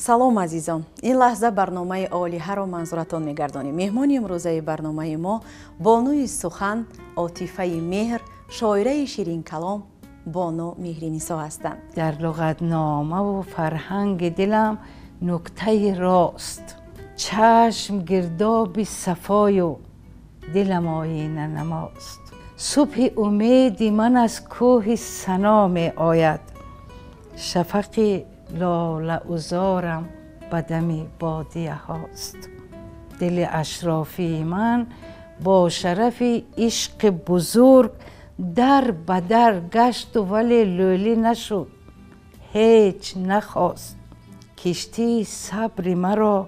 Салом, азизон! Ин лаҳза барномаи Олиҳаро манзуратон мегардонем. Меҳмони имрӯзаи барномаи мо бонуи сухан, отифаи меҳр, шоираи ширинкалом бону Меҳринисо ҳастанд. Дар луғатномаву фарҳанги дилам нуктаи рост, чашм гирдоби сафою дилам оина намост. Субҳи умеди ман аз кӯҳи сано меояд, шафақи лолаузорам ба дами бодияҳост. Дили ашрофии ман бо шарафи ишқи бузург дар ба дар гашту вале лӯлӣ нашуд, ҳеҷ нахост. Киштии сабри маро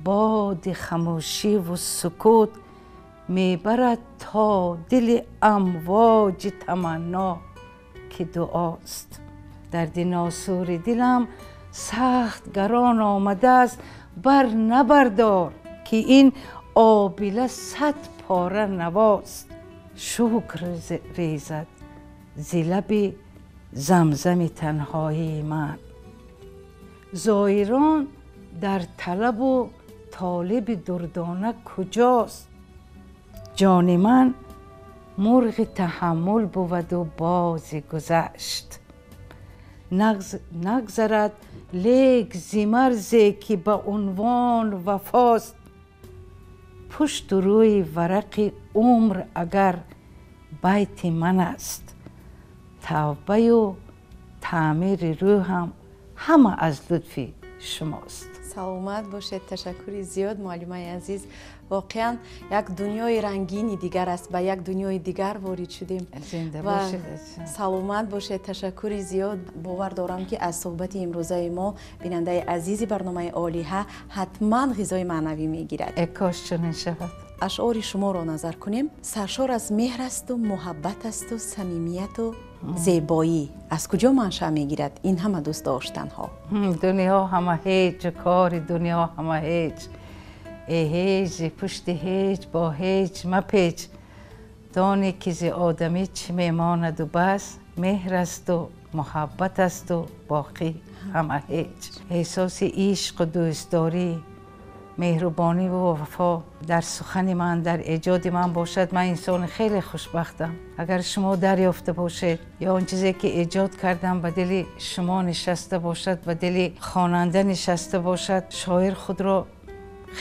боди хамӯшиву сукут мебарад то дили амвоҷи таманно, ки дуост. Дарди носури дилам сахт гарон омадааст, бар набардор, ки ин обила 100 пора навост. Шукр резад зи лаби замзами танҳоии ман. Зоирон дар талабу толиби дурдона куҷост? Ҷони ман мурғи таҳаммул буваду бози гузашт. Нагзарад лек зи марзе, ки ба унвон вафост. Пушту рӯи варақи умр агар байти ман аст, тавбаю таъмири рӯҳам ҳама аз лутфи шумост. Саломат бошед, ташаккури зиёд, муаллимаи азиз. Воқеан, як дунёи рангини дигар аст, ба як дунёи дигар ворид шудем. Зинда бошед. Саломат бошед, ташаккури зиёд. Бовар дорам, ки аз суҳбати имрӯзаи мо бинандаи азизи барномаи Олиҳа ҳатман ғизои маънавӣ мегирад. Э, кош чунин шавад. Ашъори шуморо назар кунем, саршор аз меҳр асту муҳаббат асту самимияту зебоӣ. Аз куҷо маншаъ мегирад ин ҳама дӯст доштанҳо? Дунё ҳама ҳеҷ, кори дунё ҳама ҳеҷ. Э, ҳеҷ, пушти ҳеҷ бо ҳеҷ мапеч. Доне, ки зи одамӣ чӣ мемонаду бас, меҳр асту муҳаббат асту боқӣ ҳама ҳеҷ. Эҳсоси ишқу дӯстдорӣ, меҳрубониву вафо дар сухани ман, дар эҷоди ман бошад, ман инсони хеле хушбахтам. Агар шумо дарёфта бошед ё он чизе, ки эҷод кардам, ба дили шумо нишаста бошад, ба дили хонанда нишаста бошад, шоир худро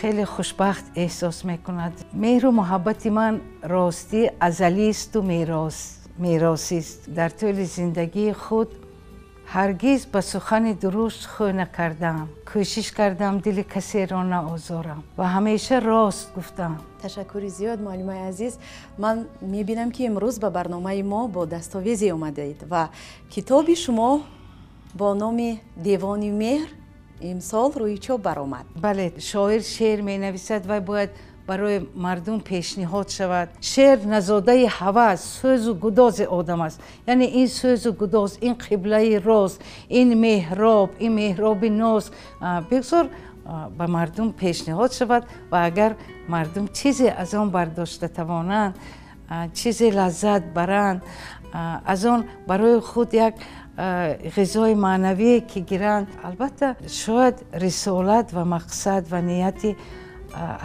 хеле хушбахт эҳсос мекунад. Меҳру муҳаббати ман ростӣ азалисту меросист. Дар тӯли зиндагии худ ҳаргиз ба сухани дурушт хӯ накардам, кӯшиш кардам дили касеро наозорам ва ҳамеша рост гуфтам. Ташаккури зиёд, муаллимаи азиз. Ман мебинам, ки имрӯз ба барномаи мо бо дастовезе омадаед ва китоби шумо бо номи Девони меҳр имсол рӯи чоп баромад. Бале, шоир шеър менависад ва бояд барои мардум пешниҳод шавад. Шеър назодаи ҳавас, сӯзу гудози одам аст. Яъне ин сӯзу гудоз, ин қиблаи рост, ин меҳроб, ин меҳроби ноз бигзор ба мардум пешниҳод шавад ва агар мардум чизе аз он бардошта тавонанд, чизе лаззат баранд, аз он барои худ як ғизои маънавие ки гиранд, албатта, шояд рисолат ва мақсад ва нияти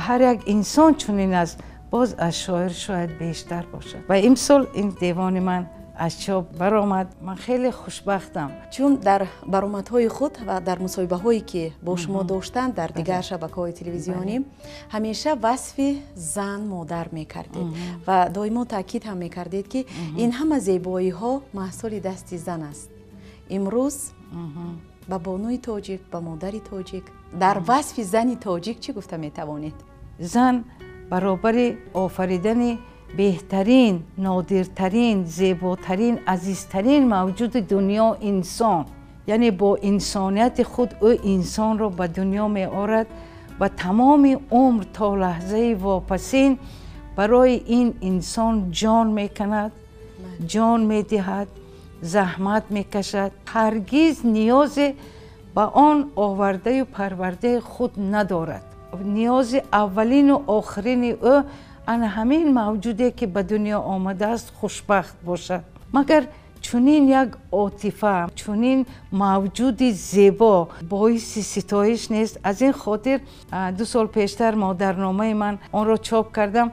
ҳар як инсон чунин аст, боз аз шоир шояд бештар бошад. Ва имсол ин девони ман аз чоп баромад, ман хеле хушбахтам. Чун дар баромадҳои худ ва дар мусоҳибаҳое, ки бо шумо доштанд дар дигар шабакаҳои телевизионӣ, ҳамеша васфи зан, модар мекардед ва доимо таъкид ҳам мекардед, ки ин ҳама зебоиҳо маҳсули дасти зан аст. Имрӯз ба бонуи тоҷик, ба модари тоҷик, дар васфи зани тоҷик чӣ гуфта метавонед? Зан баробари офаридани беҳтарин, нодиртарин, зеботарин, азизтарин мавҷуди дунё, инсон, яъне бо инсонияти худ ӯ инсонро ба дунё меорад ва тамоми умр то лаҳзаи вопасин барои ин инсон ҷон мекунад, ҷон медиҳад, заҳмат мекашад, ҳаргиз ниёзе ба он овардаю парвардаи худ надорад. Ниёзи аввалину охирини ӯ ана ҳамин мавҷуде, ки ба дунё омадааст, хушбахт бошад. Магар Чунин як отифа, чунин мавҷуди зебо боиси ситоиш нест. Аз ин хотир 2 сол пештар модарномаи ман онро чоп кардам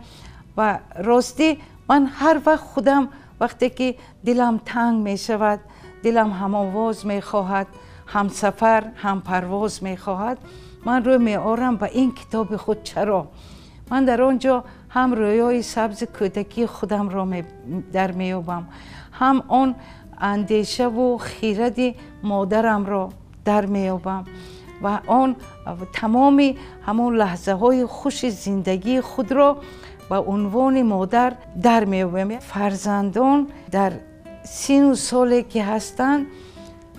ва ростӣ ман ҳар вақт худам вақте ки дилам танг мешавад, дилам ҳамовоз мехоҳад, ҳамсафар, ҳампарвоз мехоҳад, ман рӯ меорам ба ин китоби худ. Чаро? Ман дар он ҷо ҳам рӯёи сабзи кӯдакии худамро дар меёбам, ҳам он андешаву хиради модарамро дар меёбам ва он тамоми ҳамон лаҳзаҳои хуши зиндагии худро ба унвони модар дар меёбам. Фарзандон дар сину соле ки ҳастанд,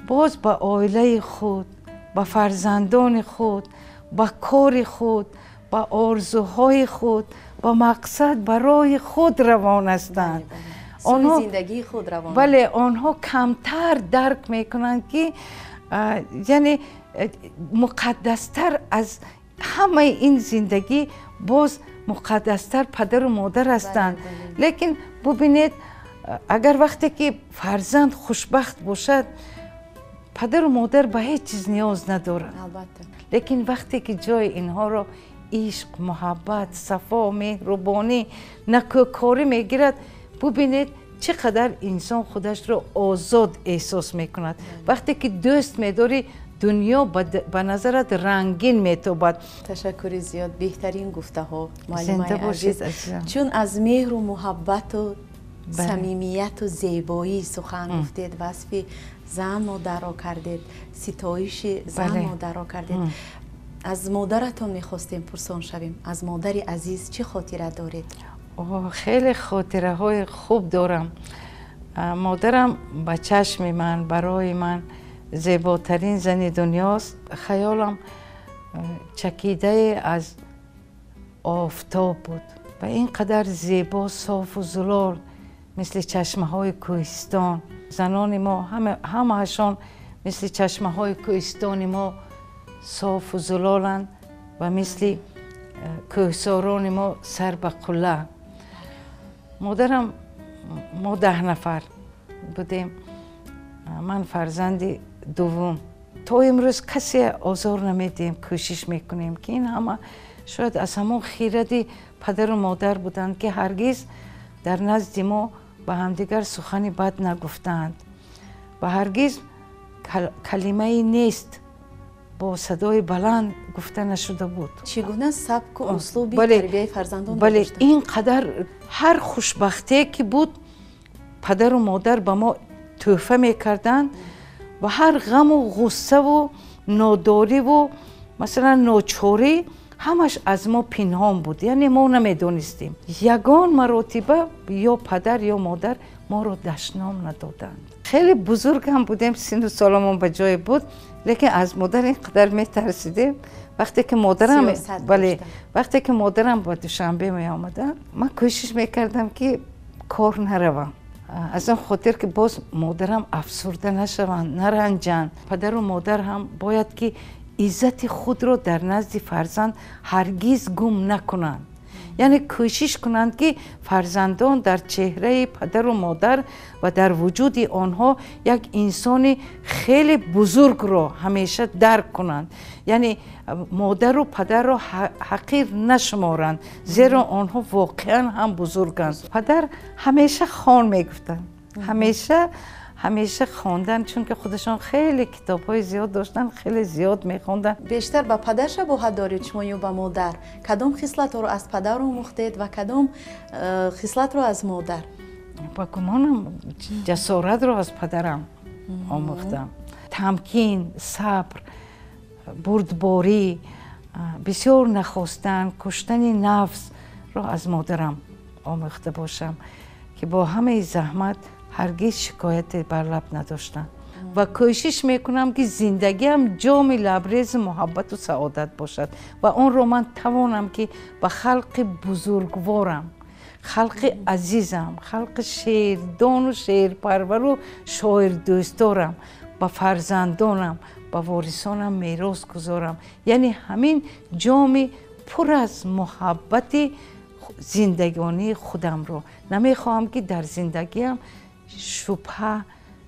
боз ба оилаи худ, ба фарзандони худ, ба кори худ, ба орзуҳои худ, ба мақсад барои худ равон ҳастанд. Зиндагии худ равон. Бале, онҳо камтар дарк мекунанд ки яъне муқаддастар аз ҳамаи ин зиндагӣ боз муқаддастар падару модар ҳастанд. Лекин бубинед, агар вақте ки фарзанд хушбахт бошад, падару модар ба ҳеҷ чиз ниёз надорад. Албатта. Лекин вақте ки ҷои инҳоро ишқ, муҳаббат, сафо, меҳрубонӣ, накӯкорӣ мегирад, бубинед чӣ қадар инсон худашро озод эҳсос мекунад. Вақте ки дӯст медорӣ, дунё ба назарат рангин метобад. Ташаккури зиёд, беҳтарин гуфтаҳо, муаллимаи азиз. Чун аз меҳру муҳаббату самимияту зебоӣ сухан гуфтед, васфи зан модарро кардед, ситоиши зан модарро кардед. Аз модаратон мехостем пурсон шавем, аз модари азиз чӣ хотира доред? Хеле хотираҳои хуб дорам. Модарам ба чашми ман, барои ман зеботарин зани дунёст. Хаёлам чакидае аз офтоб буд ва ин қадар зебо, софу зулол, мисли чашмаҳои кӯҳистон. Занони мо ҳамаашон мисли чашмаҳои кӯҳистони мо софу зулоланд ва мисли кӯҳсорони мо сар ба қулла. Модарам, мо 10 нафар будем, ман фарзанди дуввум. То имрӯз касе озор намедиҳем, кӯшиш мекунем ки ин ҳама шояд аз ҳамон хиради падару модар буданд ки ҳаргиз дар назди мо ба ҳамдигар сухани бад нагуфтаанд ва ҳаргиз калимаи нест бо садои баланд гуфта нашуда буд. Чӣ гуна сабку услуби тарбияи фарзандон? Бале, ин қадар ҳар хушбахтие ки буд, падару модар ба мо тӯҳфа мекарданд ва ҳар ғаму ғуссаву нодориву масалан ночорӣ ҳамаш аз мо пинҳон буд, яъне мо намедонистем. Ягон маротиба ё падар ё модар моро дашном надоданд. Хеле бузург ҳам будем, сину соламон ба ҷое буд, лекин аз модар ин қадар метарсидем. Вақте ки модарам, бале, вақте ки модарам ба Душанбе меомаданд, ман кӯшиш мекардам ки кор наравам. Аз он хотир ки боз модарам афсурда нашаванд, наранҷанд. Падару модар ҳам бояд ки иззати худро дар назди фарзанд ҳаргиз гум накунанд. Яъне кӯшиш кунанд ки фарзандон дар чеҳраи падару модар ва дар вуҷуди онҳо як инсони хеле бузургро ҳамеша дарк кунанд. Яъне модару падарро ҳақир нашуморанд, зеро онҳо воқеан ҳам бузурганд. Падар ҳамеша хон мегуфтанд, ҳамеша хондан, чунки худашон хеле китобҳои зиёд доштанд, хеле зиёд мехонданд. Бештар ба падар шабоҳат доред шумо ё ба модар? Кадом хислатро аз падар омӯхтед ва кадом хислатро аз модар? Ба гумонам ҷасоратро аз падарам омӯхтам. Тамкин, сабр, бурдборӣ, бисёр нахостан, куштани нафсро аз модарам омӯхта бошам, ки бо ҳамаи заҳмат ҳаргиз шикояте бар лаб надоштам ва кӯшиш мекунам ки зиндагиам ҷоми лабрези муҳаббату саодат бошад ва онро ман тавонам ки ба халқи бузургворам, халқи азизам, халқи шеърдону шеърпарвару шоирдӯстдорам, ба фарзандонам, ба ворисонам мерос гузорам. Яъне ҳамин ҷоми пур аз муҳаббати зиндагонии худамро намехоҳам ки дар зиндагиам шубҳа,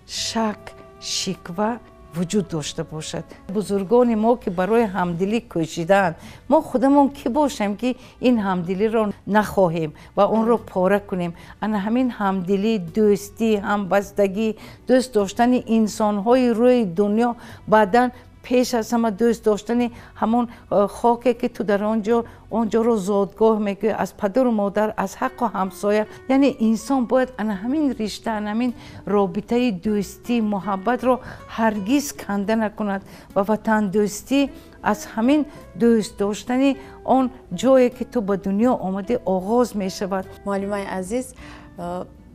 шак, шиква вуҷуд дошта бошад. Бузургони мо ки барои ҳамдилӣ кӯшидаанд, мо худамон кӣ бошем ки ин ҳамдилиро нахоҳем ва онро пора кунем? Ана ҳамин ҳамдилӣ, дӯстӣ, ҳамбастагӣ, дӯст доштани инсонҳои рӯи дунё, баъдан пеш аз ҳама дӯст доштани ҳамон хоке ки ту дар онҷоро зодгоҳ мегӯӣ, аз падару модар, аз ҳаққу ҳамсоя. Яъне инсон бояд ана ҳамин ришта, ана ҳамин робитаи дӯстӣ, муҳаббатро ҳаргиз канда накунад ва ватандӯстӣ аз ҳамин дӯст доштани он ҷое ки ту ба дунё омадӣ оғоз мешавад. Муаллимаи азиз,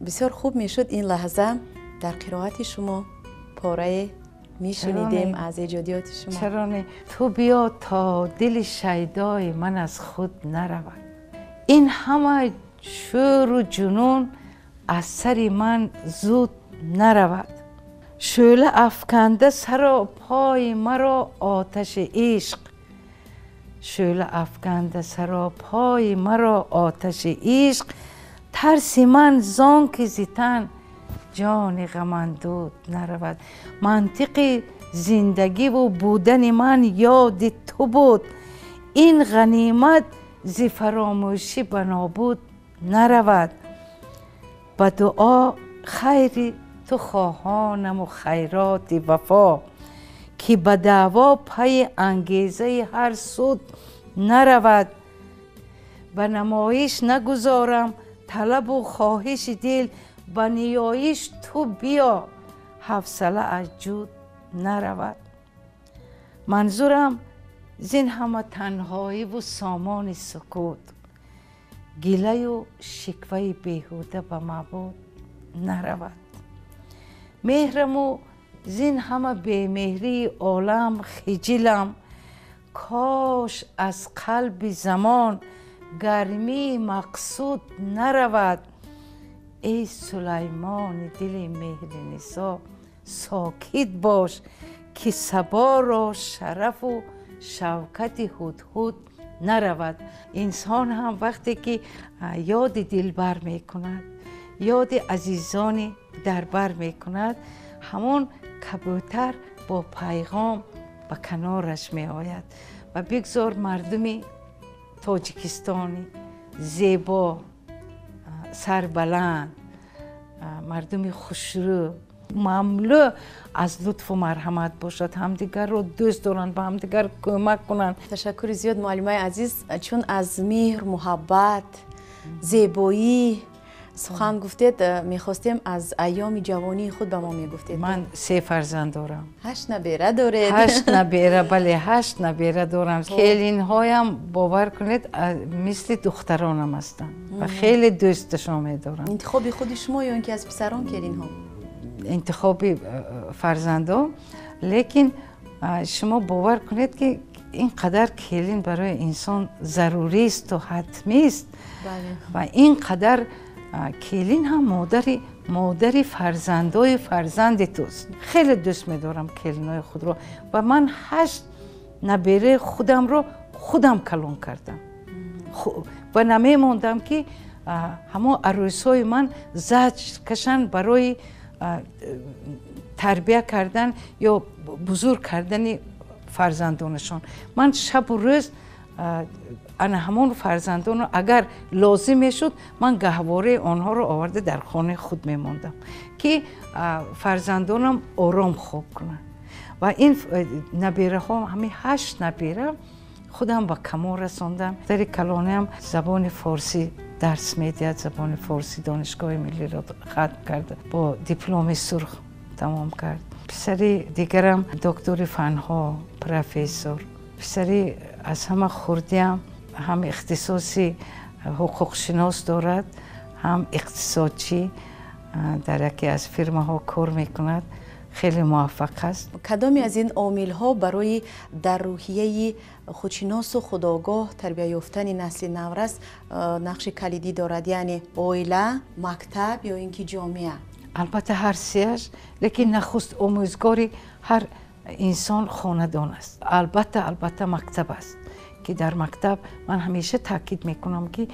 бисёр хуб мешуд ин лаҳза дар қироати шумо порае мешунидем аз эҷодиёти шумо. Чаро не? Ту биё то дили шайдои ман аз худ наравад. Ин ҳама шӯру ҷунун аз сари ман зуд наравад. Шӯъла афканда саро пои маро оташи ишқ. Шӯъла афканда саро пои маро оташи ишқ. Тарси ман зон ки зи тан ҷони ғамандуд наравад. Мантиқи зиндагиву будани ман ёди ту буд. Ин ғанимат зи фаромӯшӣ ба нобуд наравад. Ба дуо хайри ту хоҳонаму хайроти вафо, ки ба даъво пайи ангезаи ҳар суд наравад. Ба намоиш нагузорам талабу хоҳиши дил, ба ниёиш ту биё, ҳавсала аз ҷуд наравад. Манзурам зин ҳама танҳоиву сомони сукут, гилаю шикваи беҳуда ба маъбуд наравад. Меҳраму зин ҳама бемеҳрии олам хиҷилам, кош аз қалби замон гармии мақсуд наравад. Эй Сулаймони дили меҳринисо, сокит бош, ки саборо шарафу шавкати ҳудҳуд наравад. Инсон ҳам вақте ки ёди дилбар мекунад, ёди азизони дарбар мекунад, ҳамон кабӯтар бо пайғом ба канораш меояд. Ва бигзор мардуми тоҷикистони зебо, сарбаланд, мардуми хушрӯ, мамлӯ аз лутфу марҳамат бошад, ҳамдигарро дӯст доранд, ба ҳамдигар кӯмак кунанд. Ташаккури зиёд, муаллимаи азиз, чун аз меҳр, муҳаббат, зебоӣ сухан гуфтед, мехостем аз айёми ҷавонии худ ба мо мегуфтед. Ман 3 фарзанд дорам. 8 набера доред. 8 набера, бале, 8 набера дорам. Келинҳоям, бовар кунед, мисли духтаронам ҳастанд ва хеле дӯсташон медорам. Интихоби худи шумо ё ин ки аз писарон келинҳо? Интихоби фарзандон, лекин шумо бовар кунед ки ин қадар келин барои инсон заруристу ҳатмист ва ин қадар келин ҳам модари фарзандои фарзанди туст. Хеле дӯст медорам келинои худро ва ман 8 набераи худамро худам калон кардам ва намемондам ки ҳамон арӯсҳои ман заҷр кашанд барои тарбия кардан ё бузург кардани фарзандонашон. Ман шабу рӯз ана ҳамон фарзандонро агар лозим мешуд, ман гаҳвораи онҳоро оварда дар хонаи худ мемондам ки фарзандонам ором хоб кунанд. Ва ин набераҳо, ҳамин 8 набера худам ба камол расондам. Дари калониам забони форсӣ дарс медиҳад, забони форсӣ донишгоҳи миллиро хатм карда, бо дипломи сурх тамом кард. Писари дигарам доктори фанҳо, профессор. Писари аз ҳама хурдиам ҳам ихтисоси ҳуқуқшинос дорад, ҳам иқтисодчӣ, дар яке аз фирмаҳо кор мекунад, хеле муваффақ аст. Кадоме аз ин омилҳо барои дар рӯҳияи худшиносу худогоҳ тарбия ёфтани насли наврас нақши калидӣ дорад, яъне оила, мактаб ё ин ки ҷомеа? Албатта ҳар сеаш, лекин нахуст омӯзгори ҳар инсон хонадон аст. Албатта мактаб аст ки дар мактаб ман ҳамеша таъкид мекунам ки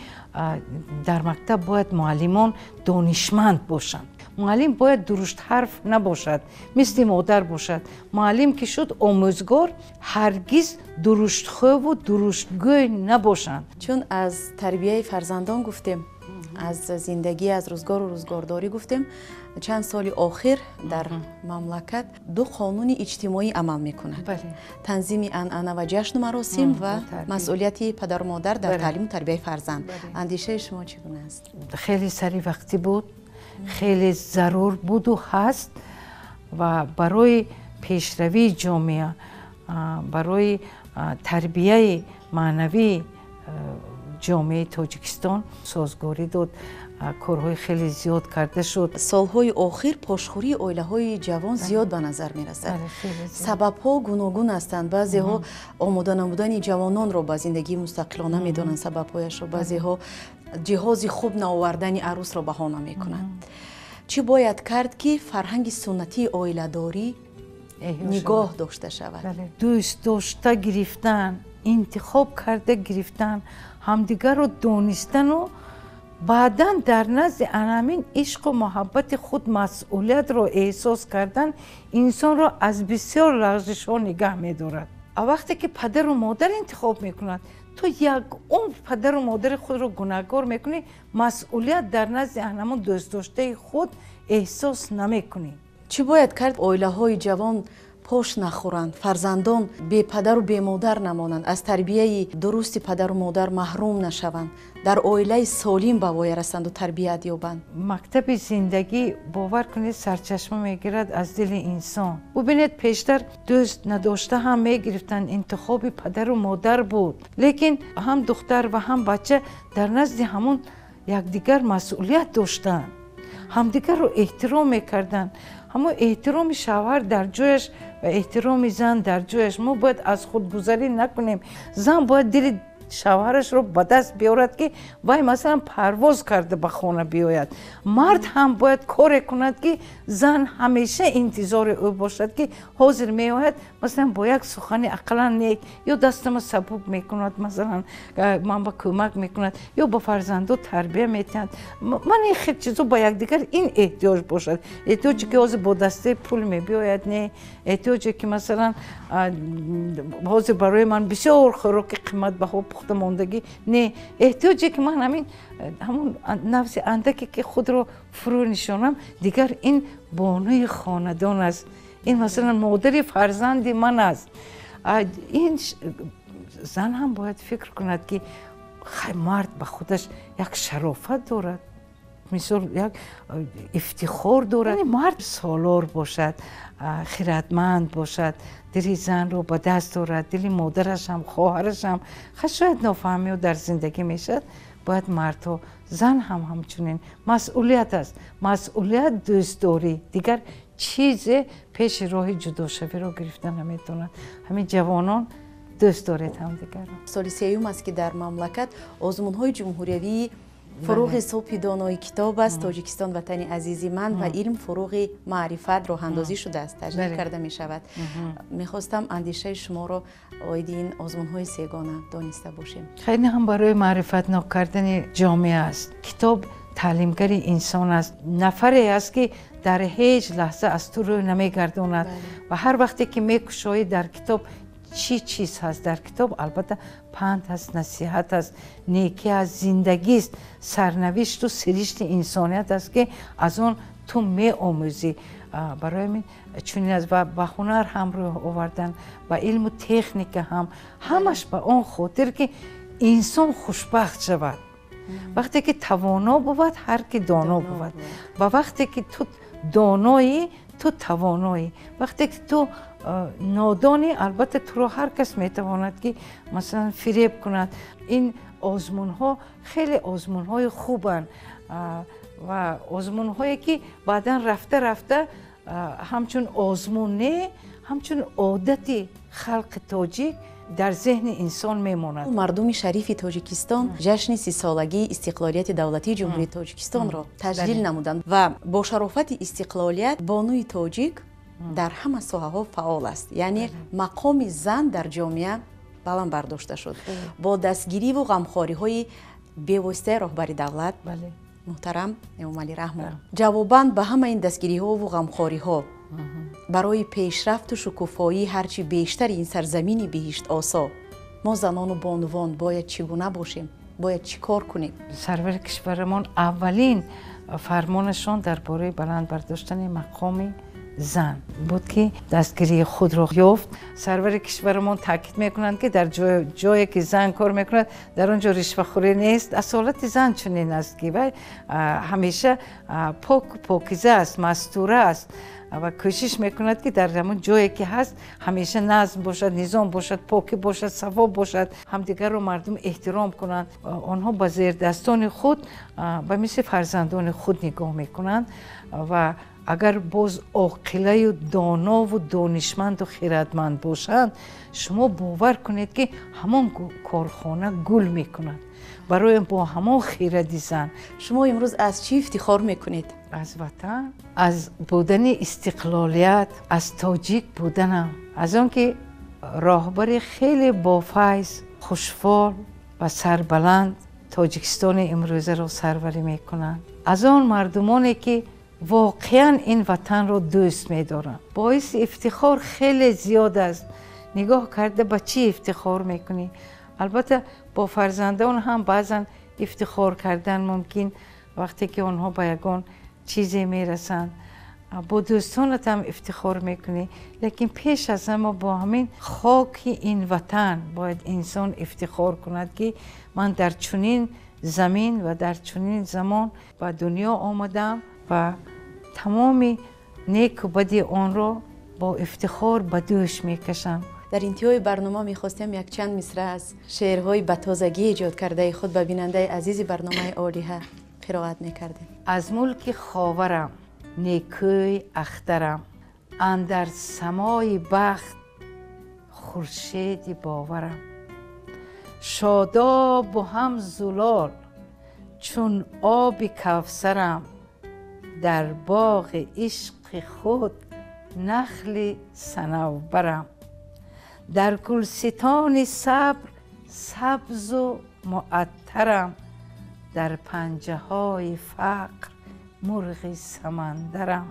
дар мактаб бояд муаллимон донишманд бошанд. Муаллим бояд дуруштҳарф набошад, мисли модар бошад. Муаллим ки шуд омӯзгор, ҳаргиз дуруштхӯву дуруштгӯй набошанд. Чун аз тарбияи фарзандон гуфтем, аз зиндагӣ, аз рӯзгору рӯзгордорӣ гуфтем, чанд соли охир дар мамлакат ду қонуни иҷтимоӣ амал мекунад: танзими анъана ва ҷашну маросим ва масъулияти падару модар дар таълиму тарбияи фарзанд. Андешаи шумо чӣ гуна аст? Хеле саривақтӣ буд, хеле зарур буду ҳаст ва барои пешравии ҷомеа, барои тарбияи маънавии ҷомеаи Тоҷикистон созгорӣ дод, корҳои хеле зиёд карда шуд. Солҳои охир пошхӯрии оилаҳои ҷавон зиёд ба назар мерасад. Сабабҳо гуногун ҳастанд. Баъзеҳо омода намудани ҷавононро ба зиндагии мустақилона медонанд сабабҳояшро, баъзеҳо ҷиҳози хуб наовардани арӯсро баҳона мекунанд. Чӣ бояд кард, ки фарҳанги суннатии оиладорӣ нигоҳ дошта шавад? Дӯст дошта гирифтан, интихоб карда гирифтан, ҳамдигарро донистану баъдан дар назди анамин ишқу муҳаббати худ масъулиятро эҳсос кардан инсонро аз бисёр лағзишҳо нигаҳ медорад. А вақте ки падару модар интихоб мекунад, ту як умр падару модари худро гунаҳкор мекунӣ, масъулият дар назди анамун дӯстдоштаи худ эҳсос намекунӣ. Чӣ бояд кард оилаҳои ҷавон пош нахӯранд, фарзандон бепадару бемодар намонанд, аз тарбияи дурусти падару модар маҳрум нашаванд, дар оилаи солим ба воя расанду тарбият ёбанд? Мактаби зиндагӣ, бовар кунед, сарчашма мегирад аз дили инсон. Бубинед, пештар дӯст надошта ҳам мегирифтанд, интихоби падару модар буд, лекин ҳам духтар ва ҳам бача дар назди ҳамон якдигар масъулият доштанд, ҳамдигарро эҳтиром мекарданд. Ҳамон эҳтироми шавҳар дар ҷояш ва эҳтироми зан дар ҷояш. Мо бояд аз худгузарӣ накунем. Зан бояд дили шавҳарашро ба даст биёрад, ки вай масалан парвоз карда ба хона биёяд. Мард ҳам бояд коре кунад, ки зан ҳамеша интизори ӯ бошад, ки ҳозир меояд, масалан бо як сухани ақаллан нек, ё дастама сабук мекунад, масалан ман ба кӯмак мекунад, ё ба фарзандо тарбия метиҳад. Ман ин хел чизо ба якдигар ин эҳтиёҷ бошад. Эҳтиёҷе ки ҳозир бо дастаи пул мебиёяд, не эҳтиёҷе ки масалан ҳозир барои ман бисёр хӯроки қиматбаҳо пухта мондагӣ, не эҳтиёҷе ки ман ҳамин ҳамон нафси андаке ки худро фурӯ нишонам. Дигар ин бонуи хонадон аст, ин масалан модари фарзанди ман аст. Ин зан ҳам бояд фикр кунад, ки хай мард ба худаш як шарофат дорад, мисол як ифтихор дорад. Мард солор бошад, хиратманд бошад, дили занро ба даст дорад, дили модараш ҳам, хоҳараш ҳам. Ха шояд нофаҳмиҳо дар зиндагӣ мешавад, бояд мардҳо, зан ҳам ҳамчунин масъулият аст. Масъулият, дӯстдорӣ, дигар чизе пеши роҳи ҷудошавиро гирифта наметавонад. Ҳамин ҷавонон дӯст доред ҳамдигарро. Соли сеюм аст, ки дар мамлакат озмунҳои ҷумҳуриявии фуруғи субҳи донои китоб аст, Тоҷикистон ватани азизи ман ва илм фуруғи маърифат роҳандозӣ шудааст, таҷлил карда мешавад. Мехостам андешаи шуморо оиди ин озмунҳои сегона дониста бошем. Хеле ҳам барои маърифатнок кардани ҷомеа аст. Китоб таълимгари инсон аст, нафаре аст, ки дар ҳеҷ лаҳза аз ту рӯй намегардонад ва ҳар вақте ки мекушоӣ дар китоб чӣ чиз ҳаст, дар китоб албатта панд ҳаст, насиҳат аст, некӣ аст, зиндагист, сарнавишту сиришти инсоният аст, ки аз он ту меомӯзӣ. Барои ҳамин чунин аст ва ба ҳунар ҳам рӯй овардан, ба илму техника ҳам, ҳамаш ба он хотир, ки инсон хушбахт шавад. Вақте ки тавоно бувад, ҳар ки доно бувад, ва вақте ки ту доноӣ, ту тавоноӣ. Вақте ки ту нодонӣ, албатта туро ҳар кас метавонад, ки масалан фиреб кунад. Ин озмунҳо хеле озмунҳои хубанд ва озмунҳое, ки баъдан рафта рафта ҳамчун озмун не, ҳамчун одати халқи тоҷик дар зеҳни инсон мемонад. Мардуми шарифи Тоҷикистон ҷашни 30-солагии истиқлолияти давлатии Ҷумҳурии Тоҷикистонро таҷлил намуданд ва бо шарофати истиқлолият бонуи тоҷик дар ҳама соҳаҳо фаъол аст. Яъне мақоми зан дар ҷомеа баланд бардошта шуд бо дастгириву ғамхориҳои бевоситаи роҳбари давлат, муҳтарам Эмомалӣ Раҳмон. Ҷавобан ба ҳама ин дастгириҳову ғамхориҳо барои пешрафту шукуфоии ҳарчи бештари ин сарзамини биҳиштосо мо занону бонувон бояд чӣ гуна бошем, бояд чӣ кор кунем? Сарвари кишварамон аввалин фармонашон дар бораи баланд бардоштани мақоми зан буд, ки дастгирии худро ёфт. Сарвари кишварамон таъкид мекунанд, ки дар ҷое ки зан кор мекунад, дар он ҷо ришвахӯрӣ нест. Асолати зан чунин аст, ки вай ҳамеша поку покиза аст, мастура аст ва кӯшиш мекунад, ки дар ҳамон ҷое ки ҳаст ҳамеша назм бошад, низом бошад, покӣ бошад, савоб бошад, ҳамдигарро мардум эҳтиром кунанд. Онҳо ба зердастони худ ба мисли фарзандони худ нигоҳ мекунанд ва агар боз оқилаю донову донишманду хирадманд бошанд, шумо бовар кунед, ки ҳамон корхона гул мекунад барои бо ҳамон хиради зан. Шумо имрӯз аз чӣ ифтихор мекунед? Аз ватан, аз будани истиқлолият, аз тоҷик буданам, аз он ки роҳбари хеле бофайз, хушфол ва сарбаланд Тоҷикистони имрӯзаро сарварӣ мекунанд, аз он мардумоне ки воқеан ин ватанро дӯст медоранд. Боиси ифтихор хеле зиёд аст. Нигоҳ карда ба чӣ ифтихор мекунӣ? Албатта, бо фарзандон ҳам баъзан ифтихор кардан мумкин, вақте ки онҳо ба ягон чизе мерасанд. Бо дӯстонат ҳам ифтихор мекунӣ, лекин пеш аз ҳама бо ҳамин хоки ин ватан бояд инсон ифтихор кунад, ки ман дар чунин замин ва дар чунин замон ба дунё омадам ва тамоми неку бади онро бо ифтихор ба дӯш мекашам. Дар интиҳои барнома мехостем якчанд мисра аз шеърҳои ба тозагӣ эҷод кардаи худ ба бинандаи азизи барномаи Олиҳа қироат мекардем. Аз мулки Ховарам, некӯй ахтарам, андар самои бахт хуршеди боварам, шодобу ҳам зулол чун оби кавсарам, дар боғи ишқи худ нахли санавбарам, дар гулситони сабр сабзу муаттарам, дар панҷаҳои фақр мурғи самандарам,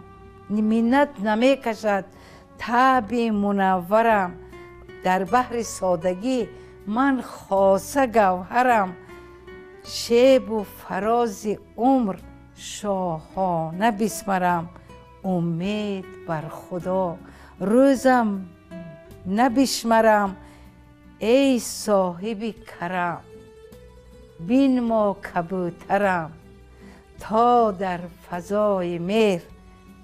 миннат намекашад таби мунавварам, дар баҳри содагӣ ман хоса гавҳарам, шебу фарози умр шоҳона бисмарам, умед бар Худо рӯзам набишмарам, эй соҳиби карам бинмо кабӯтарам, то дар фазои меҳр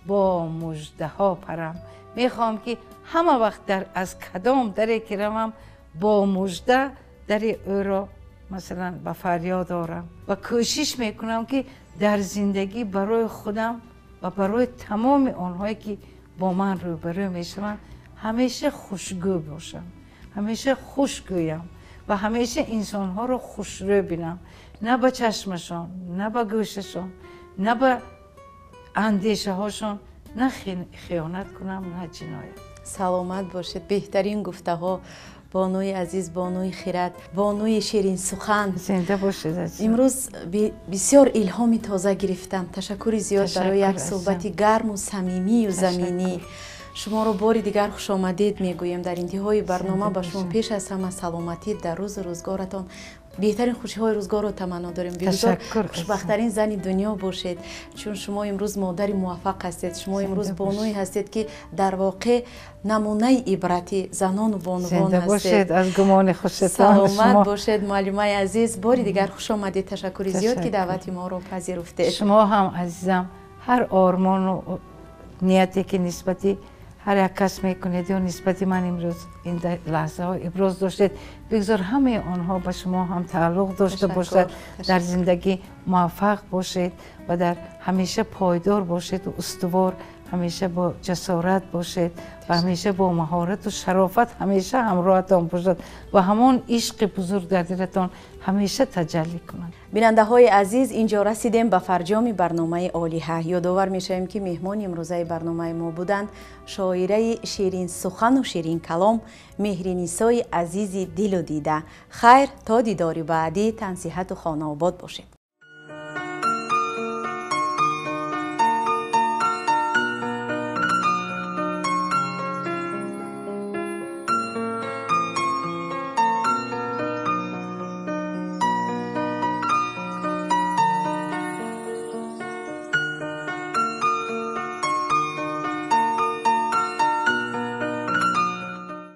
бо муждаҳо парам. Мехоҳам, ки ҳама вақт аз кадом даре ки равам, бо мужда дари ӯро масалан ба фарёд орам ва кӯшиш мекунам, ки дар зиндагӣ барои худам ва барои тамоми онҳое ки бо ман рӯбарӯ мешаванд, ҳамеша хушгӯ бошам, ҳамеша хуш гӯям ва ҳамеша инсонҳоро хушрӯ бинам, на ба чашмашон, на ба гӯшашон, на ба андешаҳошон, на хиёнат кунам, на ҷиноят. Саломат бошед. Беҳтарин гуфтаҳо, бонуи азиз, бонуи хирад, бонуи ширинсухан. Зинда бошед, азиз. Имрӯз бисёр илҳоми тоза гирифтам. Ташаккури зиёд барои як суҳбати гарму самимию заминӣ. Шуморо бори дигар хушомадед мегӯем. Дар интиҳои барнома ба шумо пеш аз ҳама саломатӣ, дар рӯзу рӯзгоратон беҳтарин хушиҳои рӯзгорро таманно дорем. Бигузор хушбахттарин зани дунё бошед, чун шумо имрӯз модари муваффақ ҳастед, шумо имрӯз бонуе ҳастед, ки дар воқеъ намунаи ибрати занону бонувон ҳастед. Аз гумони хушетон. Саломат бошед, муаллимаи азиз. Бори дигар хуш омадед. Ташаккури зиёд, ки даъвати моро пазируфтед. Шумо ҳам, азизам, ҳар ормону нияте ки нисбати ҳар як кас мекунед ё нисбати ман имрӯз ин лаҳзаҳо иброз доштед, бигзор ҳамаи онҳо ба шумо ҳам тааллуқ дошта бошад. Дар зиндагӣ муваффақ бошед ва дар ҳамеша пойдор бошеду устувор, ҳамеша бо ҷасорат бошед ва ҳамеша бо маҳорату шарофат ҳамеша ҳамроҳатон бошад ва ҳамон ишқи бузург дар дилатон ҳамеша таҷаллӣ кунад. Бинандаҳои азиз, инҷо расидем ба фарҷоми барномаи Олиҳа. Ёдовар мешавем, ки меҳмони имрӯзаи барномаи мо буданд шоираи ширинсухану ширинкалом Меҳринисои азизи дилу дида. Хайр, то дидори баъдӣ тансиҳату хонаобод бошед.